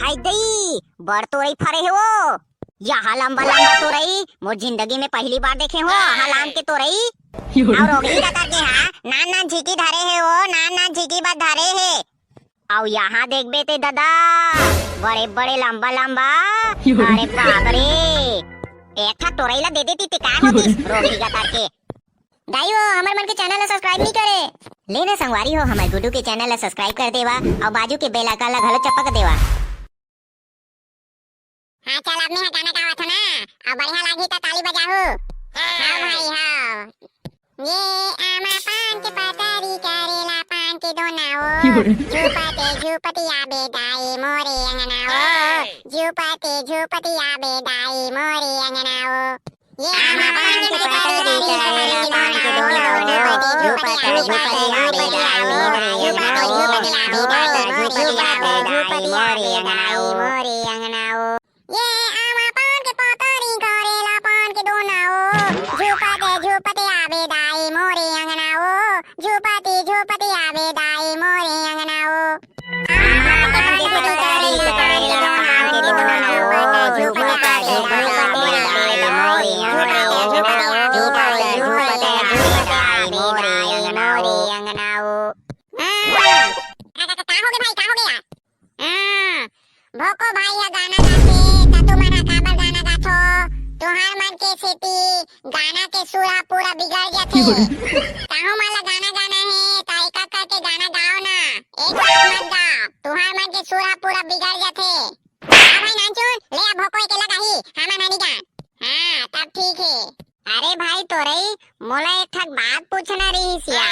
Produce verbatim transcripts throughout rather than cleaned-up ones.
अई दई, बड़ तोरई फरे हे वो। यहाँ लंबा लंबा तोरई, मोर जिंदगी में पहली बार देखे हो, हाँ लाम के तोरई। अउ रोगही कतर के हा, नान नान झिकी धरे हे वो, नान नान झिकी बस धरे हे। अउ यहाँ देखबे ते ददा, बड़े बड़े लंबा लंबा। अरे बाप रे, एक ठा तोरई ला दे देती ते का होतिस, रोगही कतर के। दाई हो, हमर मन के channel ला subscribe नहीं करे। ले ना संगवारी हो, हमर गुड्डू के channel ला subscribe कर देवा अउ बाजू के bell icon ला घलो चपक देवा। हाँ, चल, अब मैं गाना गावत हो ना, अउ बढ़िया लागही त ताली बजाहू। हाँ भाई, हाँ। ये आमा पान के पतरी, करेला पान के दोना ओ। झूपते झूपते आबे दाई मोरे अंगना ओ। झूपते झूपते आबे दाई मोरे अंगना ओ। ये आमा पान के पतरी, करेला पान के दोना ओ। झूपते झूपते आबे दाई मोरे अंगना ओ। झूपते झूपते आबे दाई मोरे अंगना ओ। ये आमा पान के पतरी, करेला पान के दोना ओ। झूपते झूपते आबे दाई मोरे अंगना ओ। झूपते झूपते आबे दाई मोरे अंगना ओ। आमा पान के पतरी, करेला पान के दोना ओ। झूपते झूपते आबे दाई मोरे अंगना ओ। झूपते झूपते आबे दाई मोरे अंगना ओ। हाँ। का, का, का, का होगे भाई, का होगे यार? हाँ, भोको भाई ह गाना गाथे, त तुमन ह काबर गाना गाथो? तुंहर मन के सेती गाना के सुर ह पूरा बिगड़ जथे। तहूं मन ला गाना गाना हे, त एक एक करके गाना गाओ ना, एक साथ मत गाओ, तुंहर मन के सुर ह पूरा बिगड़ जथे। हाँ भाई नानचुन, ले अब भोको अकेला गाही, हमन ह नी गान। हाँ, तब ठीक हे। अरे भाई तोरई, मोला एक ठक बात पूछना रहिस यार।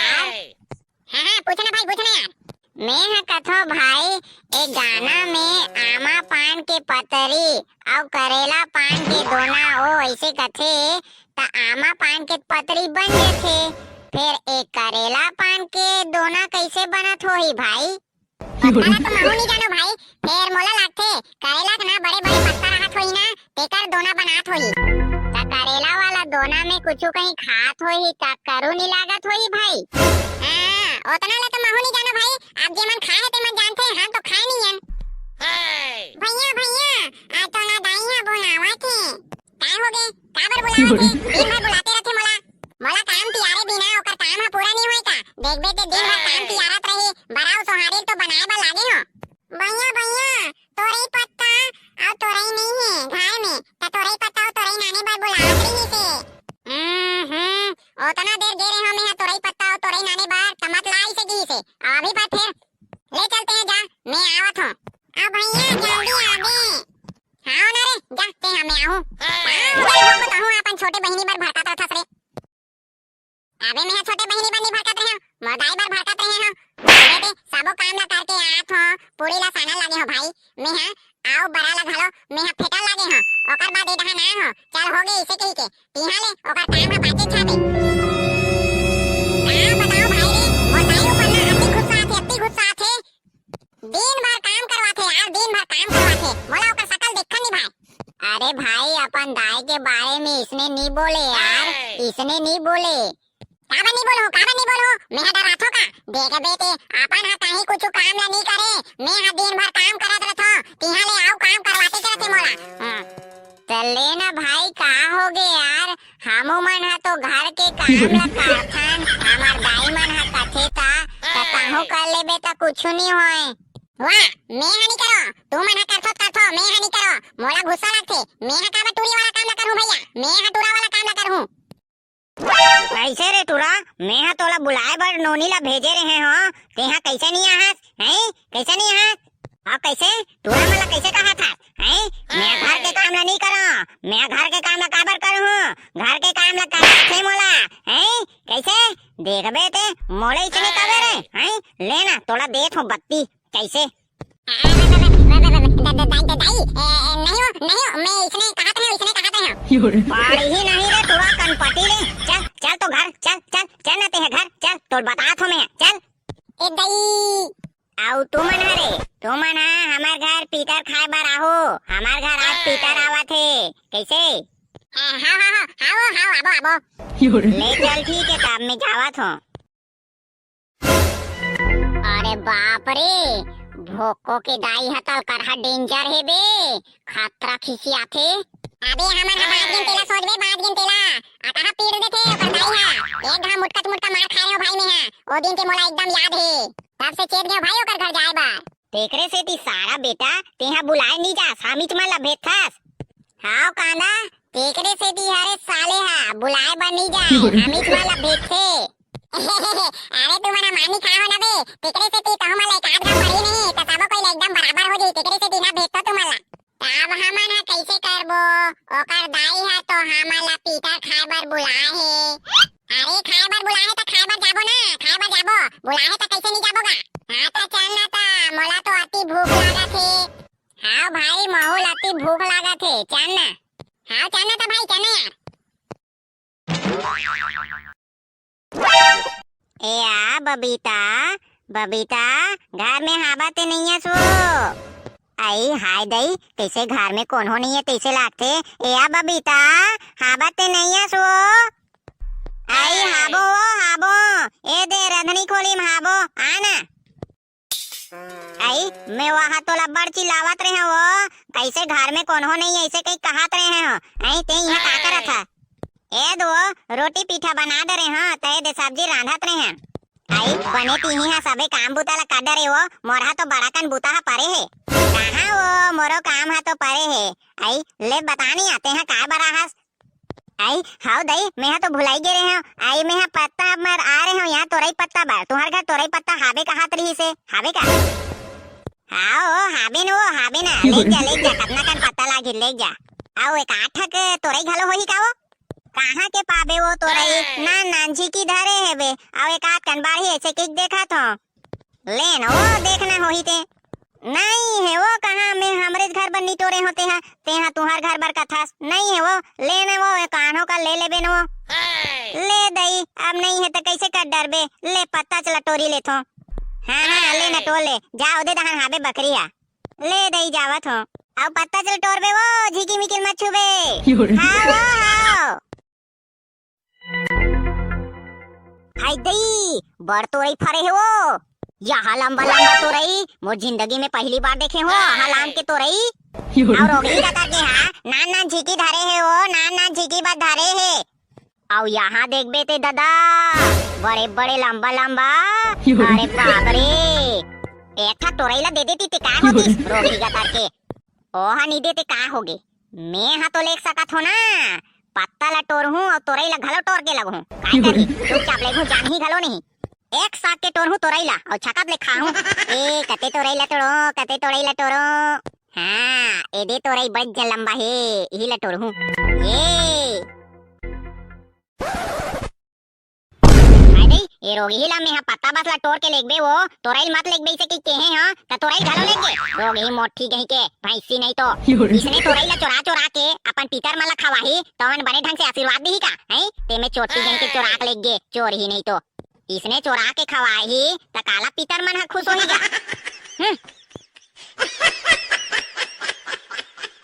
हाँ, हाँ, पूछना भाई, पूछना यार। मैं ह कथो भाई, ए गाना में आमा पान के पतरी अउ करेला पान के दोना ओ अइसे कथे, त आमा पान के पतरी बन जथे, फेर ए करेला पान के दोना कइसे बनत होही भाई? ओतका ला तो महूं नी जानो भाई, फेर मोला लागथे करेला के ना बड़े-बड़े पत्ता रहत होही ना, तेकर दोना बनात होही। त करेला वाला दोना में कुछु कहीं खात होही, त करू नी लागत होही भाई। हाँ, ओतना ला तो महूं नी जानो भाई, अब जेमन खाए हे तेमन जानथे, हम तो खाए नी हन। भैया, भैया, आज तो ना दाई ह बुलावत हे। का होगे? काबर बुलावत हे? दिन भर बुलाते रथे मोला। मोला काम तियारे बिना ओकर काम ह पूरा नी होय का? देखबे ते दिन भर काम तियारत रही, बराऊ सोहारी तो बनाए बर लागे हो। भैया, भैया, तोरई पत्ता अउ तोरई नइ हे घर में, त तोरई पत्ता अउ तोरई नाने बर बुलावत रहिस हे। हम्म, हम्म, ओतना देर गे रहे हो मेंहा तोरई पत्ता अउ तोरई नाने बर, त मत ला अइसे किहिस हे। अभी पर फेर ले चलते हैं जा, मैं आवत हूँ। अब भैया जल्दी आबे। हाँ ना रे, जा ते हमें आहू। कहाँ हो गई हो तहूँ अपन छोटे बहिनी बर भड़कत रथस रे। अबे मेंहा छोटे बहिनी बर नी भड़कत रहे हूँ, मोर दाई बर भड़कत रहे हूँ। अरे ते सबो काम ला करके आत हो, पूड़ी ला सानल लागे हो भाई। मेंहा अउ बरा ला घलो मेंहा फेटल लागे हो, ओकर बाद ए डहा ना हो। चल हो गे इसे कही के, तिहा ले ओकर काम ह बाचे छाबे। का बताओ भाई रे, मोर दाई ऊपर ना अति गुस्सा आथे, अति गुस्सा आथे। दिन भर काम करवाथे यार, दिन भर काम करवाथे। मोला ओकर शकल देखन नी भाय। अरे भाई, अपन दाई के बारे में इसने नी बोले यार, इसने नी बोले। काबर नी बोलहूँ, काबर नी बोलहूँ? मेंहा डराथों का? देखबे ते, अपन ह कहीं कुछु काम ला नी करे, मेंहा दिन भर काम करत रथों, तिहा ले अउ काम करवाते चलथे मोला। हम्म। त ले ना भाई, का होगे यार? हमू मन ह तो घर के काम ल करथन, हमर दाई मन ह कथे त, त तहूँ कर लेबे त कुछु नी होय। वाह, मेंहा नी करों, तुमन ह करथो त करथो, मेंहा नी करों, मोला गुस्सा लगथे। मेंहा काबर टूरी वाला काम ल करहूँ भैया, मेंहा टूरा वाला काम ल करहूँ। कइसे रे टूरा, मेंहा तोला बुलाए बर नोनी ला भेजे रहे हों, तेंहा कइसे नी आहस? हैं? कइसे नी आहस? अउ कइसे? टूरा मन ला कइसे कहत हस? हैं? मेंहा घर के काम ला नी करों, मेंहा घर के काम ला काबर करहूँ? घर के काम ला करना थे मोला, हैं? कइसे? देखबे ते, मोला इसने कबे रे, हैं? ले ना, तोला देत हों बत्ती, कइसे? दाई, दाई, दाई, ए, ए, नहीं हो, नहीं हो, मैं इसने कहा था, इसने कहा था। पढ़ही नहीं रे, टूरा कनपटी रे। चल, चल तो घर, चल, चल, चल ना तेंहा घर, चल, तोला बतात हों मैं, चल। ए दाई। अउ तुमन ह रे, तुमन ह हमर घर पीतर खाए बर आहू, हमर घर आज पीतर आवत हे, कइसे? हाँ, हाँ, हाँ, हाँ, हाँ, हाँ, आबो, आबो। ले चल, ठीक हे, तब मैं जावत हों। अरे बाप रे, भोको के दाई ह तलकरहा danger हे बे, खतरा खिसियाथे। अबे हमन ह बाज गेन तेला सोचबे, बाज गेन तेला। अतहा पीट देथे ओकर दाई ह। एक घाव मुटका मुटका मार खाए हो भाई में ह। ओ दिन के मोला एकदम याद हे। तब से चेत गयो भाई ओकर घर जाए बर। तेकरे सेती सारा बेटा तेहा बुलाए नी जास, हमीच मन ला भेजथस। हाव कांदा, तेकरे सेती हरे साले हा बुलाए बर नी जाए, हमीच मन ला भेजथे। अरे तुमन ह मानी खा हो ना बे, तेकरे सेती कहूं मन ला एक आध घाव पड़ही नहीं, त सबो कोई ला एकदम बराबर हो जाही, तेकरे सेती ना भेजथों तुमन ला। तब हमन ह कइसे करबो? ओकर दाई ह तो हमन ला पीतर खाए बर बुलाए हे। अरे खाए बर बुलाए हे त खाए बर जाबो ना, खाए बर जाबो, बुलाए हे त कइसे नी जाबो गा? हां त चल ना त, मोला तो अति भूख लागत हे। हां भाई, महू ला अति भूख लागत हे, चल ना। हां चल ना त भाई, चल ना यार। ए आ बबीता, बबीता, घर में हाबा ते नइ हस वो? आई हाय दई, कइसे घर में कोनो नइ हे तइसे लागथे। ए आ बबीता, हाबा ते नइ हस वो? आई हाबो वो हाबो, ए दे रंधनी खोली में हाबो, आ ना। आई, मैं वहां तोला बड़ चिल्लावत रहे हो, कइसे घर में कोनो नइ हे, अइसे कहीं कहत रहे हो। आई, ते इहां का करत हा? ए दो, रोटी पीठा बना डरे हो, ते दे सब्जी रांधत रहे हैं। आई, बने तिही हा सबे काम बुता ला कर डरे हो, मोरहा तो बड़ा कन बुता हा परे हे। कहां वो, मोरो काम हा तो परे हे। आई, ले बता नहीं आते हैं काय बरा हस? आई, हाव दई, मेहा तो भुलाई गे रहे हंव। आई, मेहा पत्ता बर आ रहे हंव, इहां तोरई पत्ता बर। तुंहर घर तोरई पत्ता हाबे कहत रहिस हे, हाबे का? हाव, हाबे न वो, हाबे ना। लेग जा, लेग जा, कतना कन पत्ता लागही, लेग जा। अउ एक आठ ठक तोरई घलो होही का वो? कहां के पाबे वो तोरई? ना, ना, झिकी धरे हेबे। अउ एक आध कन बाढ़ही, अइसे कहिके देखत हंव। ले न वो, देखना होही ते। नइ हे वो, कहां मैं हमरेच घर बर नी टोरे हों तेहा, तेहा तुंहर घर बर कथस। नइ हे वो, ले न वो, कान्हो का ले लेबे न वो। ले दई, अब नइ हे त कइसे कर डरबे? ले पत्ता चला टोरी लेथों। हां, हां, ले न टोर ले, जा ओदे डहन हाबे बखरी हा। ले दई जावत हों। अउ पत्ता चला टोरबे वो, झिकी मिकिल मत छूबे। हां वो, हां। हाय दई, बड़ तोरई फरे हे वो। यहां लंबा लंबा तोरई मोर जिंदगी में पहली बार देखे हों, यहां लाम के तोरई। अउ रोगही कतर के हा, नान नान झिकी धरे हे वो, नान नान झिकी बस धरे हे। अउ यहां देखबे ते ददा, बड़े बड़े लंबा लंबा। अरे बाप रे, एक ठा तोरई ला दे देती ते का होतिस, रोगही कतर के। ओहा नी देते का होगे, मैं हा तो लेग सकत हों ना, पत्ता ला टोरहूं अउ तोरई ला घलो टोर के लगहूं। काय करही, चुपचाप लेगहूं, जानही घलो नहीं। एक साग के टोरहूं तोरई ला अउ छकत ले खाहूं। ए, कते तोरई ला टोरो, कते तोरई ला टोरो। हां, एदे तोरई बड़ जन लंबा हे, इही ला टोरहूं। ये। हाय दई, ए रोगही ला मेहा पत्ता बस ला टोर के लेगबे वो, तोरई ल मत लेगबे इसे कहिके केहे हंव, त तोरई घलो लेगे। रोगही मोठी कहिके, भैंसी नहीं तो। इसने तोरई ला चोरा चोरा के अपन पितर मन ला खवाही, त ओमन बने ढंग से आशीर्वाद दिही का? हैं? ते में चोटी कहिके चोरा के लेगे, चोरही नहीं तो। इसने चोरा के खवाही, त काला पितर मन ह खुश होही गा? हम्म।